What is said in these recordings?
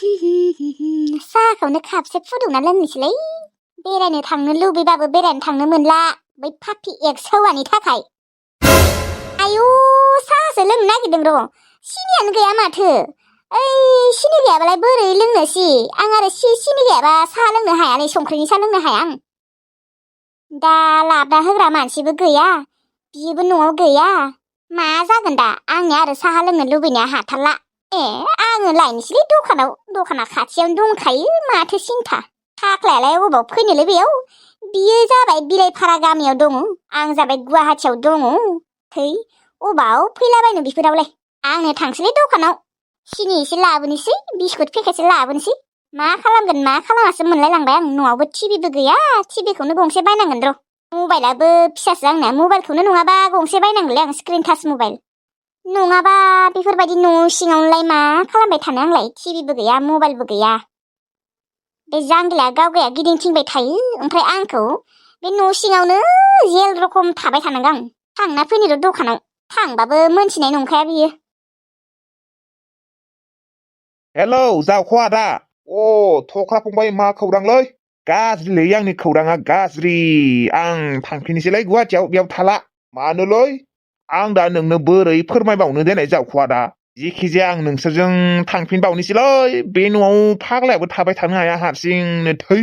साहाखौनो खापसे फुदुंना लोंनोसैलै बेरायनो थांनो लुबैबाबो बेरायनो थांनो मोनला बै पापि एक्स हौवानि थाखाय। आयु साहासो लोंनो नागिरदों र' सिनियानो गैया माथो। ओइ सिनि गैयाबालाय बोरै लोंनोसि आं आरो सिनि गैयाबा साहा लोंनो हाया नै संख्रिनि साहा लोंनो हाया आं। दा लाबना होग्रा मानसिबो गैया बिबो न'आव गैया मा जागोन दा आंनि आरो साहा लोंनो लुबैनाया हाथारला। आङो लायनोसैलै दखाना खाथियावनो दंखायो माथो सिन्था। थाख्लायालाय अबाव फैनोलै बेयाव बियो जाबाय बिलाइफारा गामियाव दङ आं जाबाय गुवाहाटियाव दङ। थै अबाव फैलाबायनो बिफोरावलाय आंनो थांसैलै दखानाव सिनि एसे लाबोनोसै बिस्कुट पेकेटसे लाबोनोसै। मा खालामगोन मा खालामासो मोनलायलांबाय आं न'आवबो टिभिबो गैया टिभिखौनो गंसे बायनांगोन र'। मबाइलाबो फिसासो आंना मबाइलखौनो नङाबा गंसे बायनांगोनलै आं स्क्रिन टाच मबाइल। नङाबा बेफोरबायदि न' सिङावलाय मा खालामबाय थानो आंलाय टिभिबो गैया मबाइलबो गैया। बे जांगिला गावगाया गिदिंथिंबाय थायो ओमफ्राय आंखौ बे न' सिङावनो जेल रखम थाबाय थानांगौ आं। थांना फैनो र' दखानाव थांबाबो मोनथिनाय नंखाया बियो। हेलौ जावख' आदा थख्रा फंबाय मा खौरांलै? गाज्रिलै आंनि खौराङा गाज्रि। आं थांफिनोसैलै गुवाहाटियाव बेयाव थाला। मानोलै? आं दा नोंनो बोरै फोरमायबावनो देनाय जावख' आदा। जेखिजाया आं नोंसोरजों थांफिनबावनोसैलै बे न'आव फाग्लायाबो थाबाय थानो हाया हारसिंनो थै।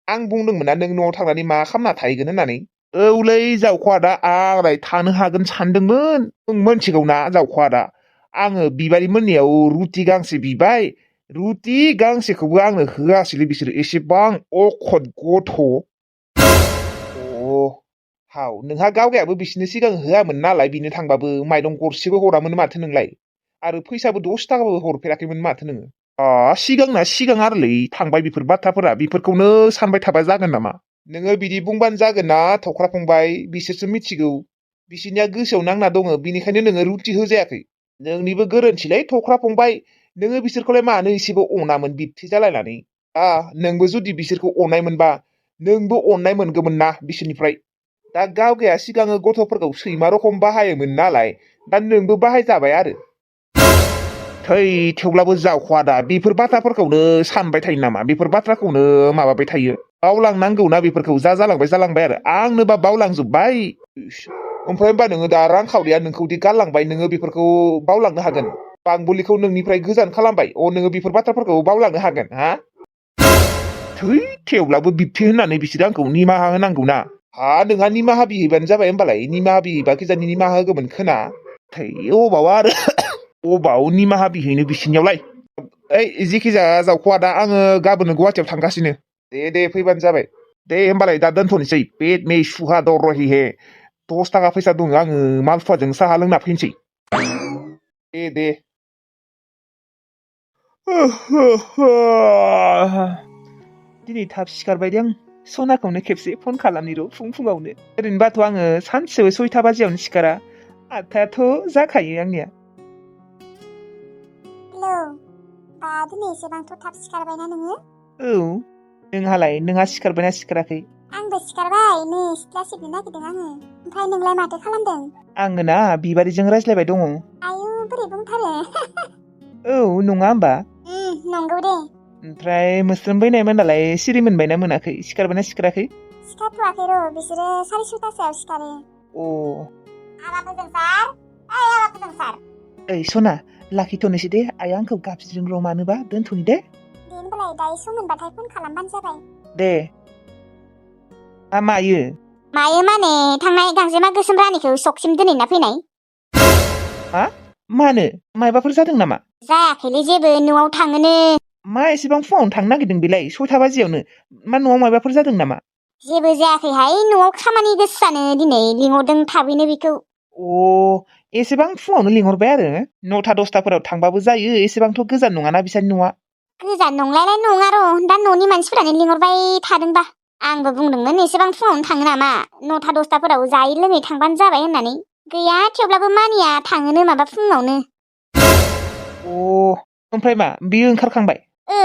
आं बुंदोंमोन ना नों न'आव थांनानै मा खालामना थाहैगोन होननानै। औलै जावख' आदा आंलाय थानो हागोन सानदोंमोन। नों मोनथिगौ ना जावख' आदा आङो बिबारि मोननियाव रुटि गांसे बिबाय रुटि गांसेखौबो आंनो होआसैलै बिसोरो एसेबां अखद गथ'। हाव नोंहा गावगायाबो बिसोरनो सिगां होआमोन नालाय बिनो थांबाबो माइरं गरसेबो हरामोन माथो नोंलाय आरो फैसाबो 10 थाखाबो हरफेराखैमोन माथो नोङो। सिगांना सिगां आरोलै थांबाय बेफोर बाथ्राफोरा बेफोरखौनो सानबाय थाबा जागोन नामा? नोङो बिदि बुंबानो जागोन ना थख्रा फंबाय बिसोरसो मिथिगौ बिसोरनिया गोसोआव नांना दङ बिनिखायनो नोङो रुटि होजायाखै। नोंनिबो गोरोन्थिलै थख्रा फंबाय नोङो बिसोरखौलाय मानो एसेबो अनामोन बिबथै जालायनानै। नोंबो जुदि बिसोरखौ अननाय मोनबा नोंबो अननाय मोनगौमोन ना बिसोरनिफ्राय। दा गावगाया सिगाङो गथ'फोरखौ सैमा रखम बाहायोमोन नालाय दा नोंबो बाहायजाबाय आरो। थेवब्लाबो जावख'आ दा बेफोर बाथ्राफोरखौनो सानबाय थायो नामा बेफोर बाथ्राखौनो माबाबाय थायो। बावलांनांगौना बेफोरखौ जा जालांबाय आरो आंनोबा बावलांजोब्बाय। ओमफ्राय होनबा नोङो दा रांखावरिया नोंखौदि गारलांबाय नोङो बेफोरखौ बावलांनो हागोन? बांबुलिखौ नोंनिफ्राय गोजान खालामबाय नोङो बेफोर बाथ्राफोरखौ बावलांनो हागोन हा? थेवब्लाबो बिबथै होननानै बिसोरो आंखौ निमाहा होनांगौ ना। नोंहा निमाहा बिहैबानो जाबाय होमबालाय निमाहा बिहैबा खिजानि निमाहा होगौमोन खोना। अबाव आरो अबाव निमाहा बिहैनो बिसिनियावलाय। जेखि जाया जावख'आ दा आङो गाबोन गुवाहाटियाव थांगासिनो। दे फैबानो जाबाय। दे होमबालाय दा दोनथ'नोसै पेट मे सुहा दर रहिहे 10 थाखा फैसा दङ आङो मालफुवाजों साहा लोंना फैनोसै। दे दिनै थाब सिखारबाय दे आं सनाखौनो खेबसे फन खालामनि र' फुङावनो। ओरैनोबाथ' आङो सानसेयाव 6टा बाजियावनो सिखारा 8टायाथ' जाखायो आंनिया। हेलौ बा दिनै एसेबांथ' थाब सिखारबायना नोङो? औ नोंहालाय नोंहा सिखारबायना सिखाराखै? आंबो सिखारबाय नै सिथ्ला सिबनो नागिरदों आङो। ओमफ्राय नोंलाय माथो खालामदों? आङो ना बिबारिजों रायज्लायबाय दङ। आयु बोरै बुंथारो। औ नङा होमबा? नंगौ दे। ओमफ्राय मोस्रोम बैनायमोनालाय सिरि मोनबायना मोनाखै सिखारबायना सिखाराखै? सिखारथ'वाखै र' बिसोरो 6:30 सिखारो। आलाबो जोंसार आलाबो जोंसार। सना लाखिथ'नोसै दे आइया आंखौ गाबज्रिदों र' मानोबा दोनथ'नि दे। दे होनबालाय दायो सम मोनबाथाय फन खालामबानो जाबाय। दे मायो माने थांनाय गांजेमा गोसोम रानिखौ सकसिम दोनहैना फैनाय। मानो मायबाफोर जादों नामा? जायाखैलै जेबो न'आव थाङोनो। मा एसेबां फुङावनो थांनो नागिरदों बेलाय 6टा बाजियावनो मा न'आव मायबाफोर जादों नामा? जेबो जायाखैहाय न'आव खामानि गोसानो दिनै लिंहरदों थाबैनो बेखौ। एसेबां फुङावनो लिंहरबाय आरो 9टा 10टाफोराव थांबाबो जायो एसेबांथ' गोजान नङाना बिसानि न'आ। गोजान नंलायलाय नङा र' दा न'नि मानसिफोरानो लिंहरबाय थादोंबा। आंबो बुंदोंमोन एसेबां फुङावनो थाङो नामा 9टा 10टाफोराव जायै लोङै थांबानो जाबाय होननानै। गैया थेवब्लाबो मानिया थाङोनो माबा फुङावनो। ओमफ्राय मा बियो ओंखारखांबाय? औ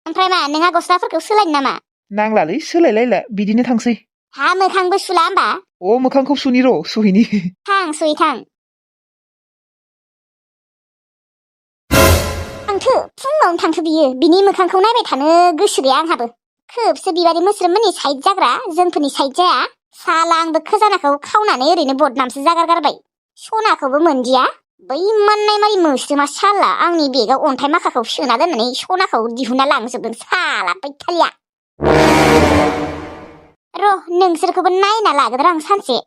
ओमफ्राय मा नोंहा गस्लाफोरखौ सोलायनो नामा? नांलालै सोलायलायला बिदिनो थांसै। मोखांबो सुला होमबा? मोखांखौ सुनि र' सुहैनि। थां सुयै थां। थांथो फुङावनो थांथो बियो बिनि मोखांखौ नायबाय थानो गोसो गैया आंहाबो खोबसो बिबादि मोस्रोममोननि साइड जाग्रा जोंफोरनि साइड जाया साला आंबो खोजानाखौ खावनानै ओरैनो बदनामसो जागार गारबाय सनाखौबो मोनदिया बै माननाय मारि मोस्रोमा साला आंनि बेगाव अन्थाइ माखाखौ सोना दोननानै सनाखौ दिहुनना लांजोबदों साला बैथालिया र' नोंसोरखौबो नायना लागोन र' आं सानसे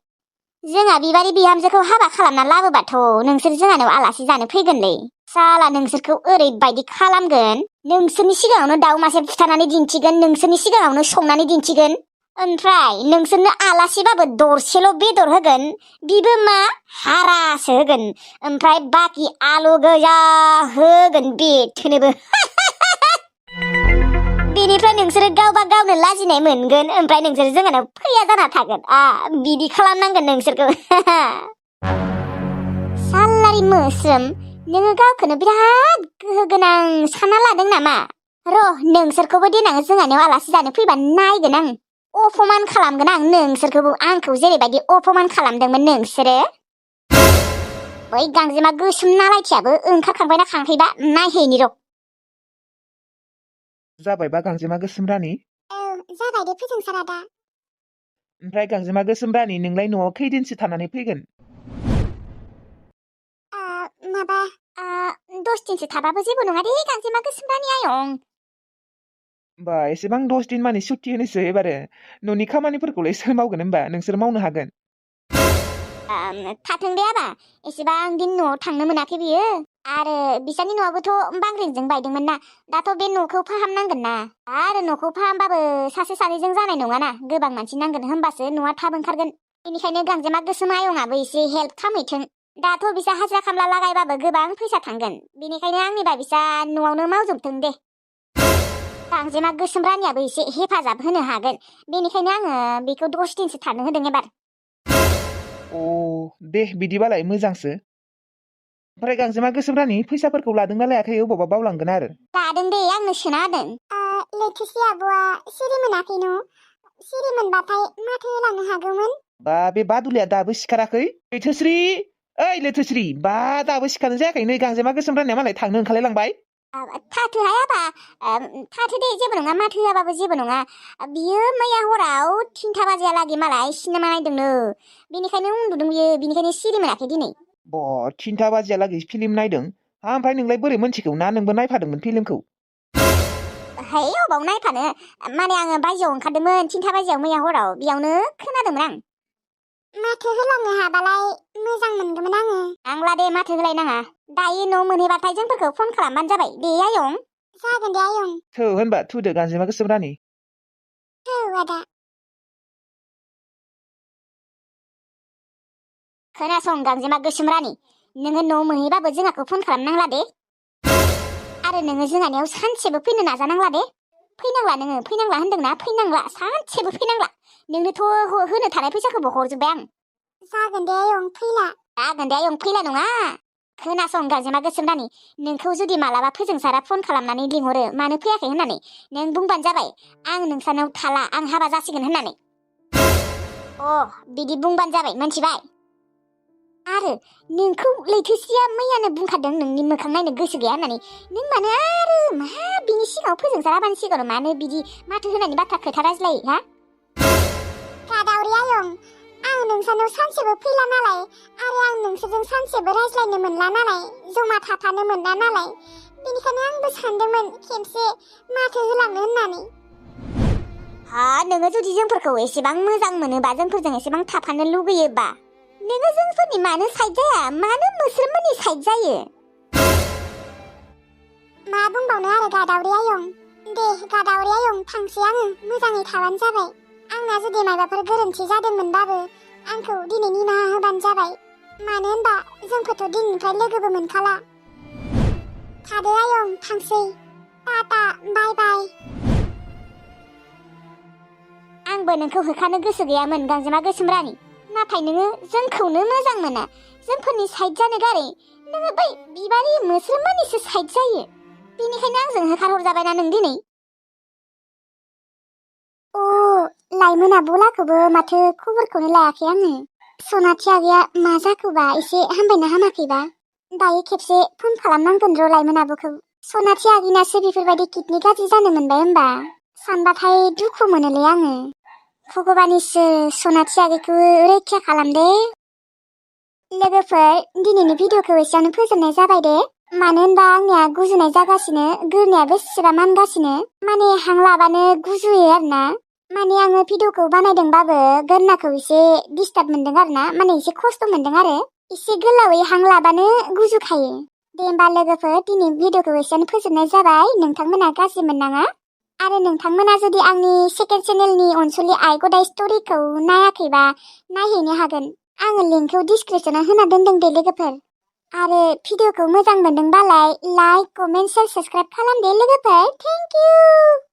जोंहा बिबारि बिहामजोखौ हाबा खालामना लाबोबाथ' नोंसोर जोंहानाव आलासि जानो फैगोनलै साला नोंसोरखौ ओरैबायदि खालामगोन नोंसोरनि सिगाङावनो दाउ मासे बुथारनानै दिन्थिगोन नोंसोरनि सिगाङावनो संनानै दिन्थिगोन ओमफ्राय नोंसोरनो आलासिबाबो दरसेल' बेदर होगोन बिबो मा हारासो होगोन ओमफ्राय बाखि आलु गोजा होगोन बेथोनोबो बेनिफ्राय नोंसोरो गावबा गावनो लाजिनाय मोनगोन ओमफ्राय नोंसोर जोंहानाव फैया जाना थागोन बिदि खालामनांगोन नोंसोरखौ सालारि मोस्रोम नोङो गावखौनो बिराद गोहो गोनां सानना लादों नामा र' नोंसोरखौबो देनां जोंहानाव आलासि जानो फैबा नायगोन आं अपमान खालामगोन आं नोंसोरखौबो आंखौ जेरैबायदि अपमान खालामदोंमोन नोंसोरो बै गांजेमा गोसोम नालायथियाबो ओंखारखांबायना खांखैबा नायहैनि र' जाबायबा गांजेमा गोसोम रानि जाबाय दे फोजोंसारा दा ओमफ्राय गांजेमा गोसोम रानि नोंलाय न'आव खैदिनसो थानानै फैगोन माबा 10 दिनसो थाबाबो जेबो नङा दे गांजेमा गोसोम रानि आयं बा एसेबां 10 दिन मानि सुट्टि होनोसो एबारो न'नि खामानिफोरखौलाय सोर मावगोन होमबा नोंसोर मावनो हागोन थाथों दे आबा एसेबां दिन न'आव थांनो मोनाखै बियो आरो बिसानि न'आबोथ' बांग्रिंजों बायदोंमोन ना दाथ' बे न'खौ फाहामनांगोन ना आरो न'खौ फाहामबाबो सासे सानैजों जानाय नङाना गोबां मानसि नांगोन होमबासो न'आ थाब ओंखारगोन बेनिखायनो गांजेमा गोसोम आयंआबो एसे हेल्प खालामहैथों दाथ' बिसा हाजिरा खामला लागायबाबो गोबां फैसा थांगोन बेनिखायनो आंनिबा बिसा न'आवनो मावजोबथों दे गांजेमा गोसोम रानियाबो एसे हेफाजाब होनो हागोन बेनिखायनो आङो बेखौ 10 दिनसो थानो होदों एबार दे बिदिबालाय मोजांसो ओमफ्राय गांजेमा गोसोम रानि फैसाफोरखौ लादोंना लायाखै अबावबा बावलांगोन आरो लादों दे आंनो सोना होदों लेथुसि आब'आ सिरि मोनाखै न' सिरि मोनबाथाय माथो होलांनो हागौमोन बा बे बादुलिया दाबो सिखाराखै लेथोस्रि ओइ लेथोस्रि बा दाबो सिखारनो जायाखै नै गांजेमा गोसोम रानिया मालाय थांनो ओंखारलायलांबाय थाथो हायाबा थाथो दे जेबो नङा माथो होआबाबो जेबो नङा बियो मैया हराव 3 बाजियालागै मालाय सिनेमा नायदोंनो बेनिखायनो उन्दुदों बियो बेनिखायनो सिरि मोनाखै दिनै 3 बाजियालागै फिल्म नायदों ओमफ्राय नोंलाय बोरै मोनथिगौ ना नोंबो नायफादोंमोन फिल्मखौ है अबाव नायफानो माने आङो बायजोआव ओंखारदोंमोन 3 बाजियाव मैया हराव बेयावनो खोनादोंमोन आं माथो होलांनो हाबालाय मोजां मोनगौमोन आङो आंला दे माथो होलायनाङा दायो न' मोनहैबाथाय जोंफोरखौ फन खालामबानो जाबाय दे आयं जागोन दे आयं थौ होनबा थुदो गांजेमा गोसोम रानि थौ आदा खोनासं गांजेमा गोसोम रानि नोङो न' मोनहैबाबो जोंहाखौ फन खालामनांला दे आरो नोङो जोंहानियाव सानसेबो फैनो नाजानांला दे फैनांला नोङो फैनांला होनदोंना फैनांला सानसेबो फैनांला नोंनोथ' होनो थानाय फैसाखौबो हरजोब्बाय आं जागोन दे आयं फैला जागोन दे आयं फैला नङा खोनासं गांजेमा गोसोम रानि नोंखौ जुदि मालाबा फोजोंसारा फन खालामनानै लिंहरो मानो फैयाखै होननानै नों बुंबानो जाबाय आं नोंसानाव थाला आं हाबा जासिगोन होननानै बिदि बुंबानो जाबाय मोनथिबाय आरो नोंखौ लैथोस्रिया मैयानो बुंखादों नोंनि मोखां नायनो गोसो गैया होननानै नों मानो आरो मा बिनि सिगाङाव फोजोंसाराबानि सिगाङाव मानो बिदि माथो होनायनि बाथ्रा खोथा रायज्लायो हा गादावरि आयं आं नोंसानाव सानसेबो फैला नालाय आरो आं नोंसोरजों सानसेबो रायज्लायनो मोनला नालाय जमा थाफानो मोनला नालाय बेनिखायनो आंबो सानदोंमोन खेबसे माथो होलांनो होननानै नोङो जुदि जोंफोरखौ एसेबां मोजां मोनोबा जोंफोरजों एसेबां थाफानो लुगैयोबा नोङो जोंफोरनि मानो साइड जाया मानो मोस्रोममोननि साइड जायो मा बुंबावनो आरो गादावरि आयं दे गादावरि आयं थांसै आङो मोजाङै थाबानो जाबाय आंना जुदि माबाफोर गोरोन्थि जादोंमोनबाबो आंखौ दिनै निमाहा होबानो जाबाय मानो होनबा जोंखौथ' दिनैनिफ्राय लोगोबो मोनखाला थादो आयं थांसै टाटा बाय बाय आंबो नोंखौ होखानो गोसो गैयामोन गांजेमा गोसोम रानि नाथाय नोङो जोंखौनो मोजां मोना जोंफोरनि साइड जानो गारै नोङो बै बिबारि मोस्रोममोननिसो साइड जायो बेनिखायनो आंजों होखारहरजाबायना नों दिनै लाइमोन आब'लाखौबो माथो खबरखौनो लायाखै आङो सनाथि आगैया मा जाखोबा एसे हामबायना हामाखैबा दायो खेबसे फन खालामनांगोन र' लाइमोन आब'खौ सनाथि आगिनासो बेफोरबायदि किडनि गाज्रि जानो मोनबाय होमबा सानबाथाय दुखु मोनोलै आङो भगबानिसो सनाथि आगैखौ रैखा खालामदे लोगोफोर दिनैनि भिडिअखौ एसेयावनो फोजोबनाय जाबाय दे मानो होनबा आंनिया गुजुनाय जागासिनो गोरनायाबो सिरा मानगासिनो माने हां लाबानो गुजुयो आरोना माने आङो भिडिअखौ बानायदोंबाबो गोरनाखौ एसे डिस्टार्ब मोनदों आरोना माने एसे खस्थ' मोनदों आरो एसे गोलावै हां लाबानो गुजुखायो दे होमबा लोगोफोर दिनै भिडिअखौ एसेयावनो फोजोबनाय जाबाय नोंथांमोना गाज्रि मोननाङा आरो नोंथांमोना जुदि आंनि सेकेन्ड चेनेलनि अनसुलि आइ गदाय स्ट'रिखौ नायाखैबा नायहैनो हागोन आङो लिंकखौ डिसक्रिपसनाव होना दोनदों दे लोगोफोर आरो भिडिअखौ मोजां मोनदोंबालाय लाइक कमेन्ट शेयार साबस्क्राइब खालाम दे लोगोफोर थेंक इउ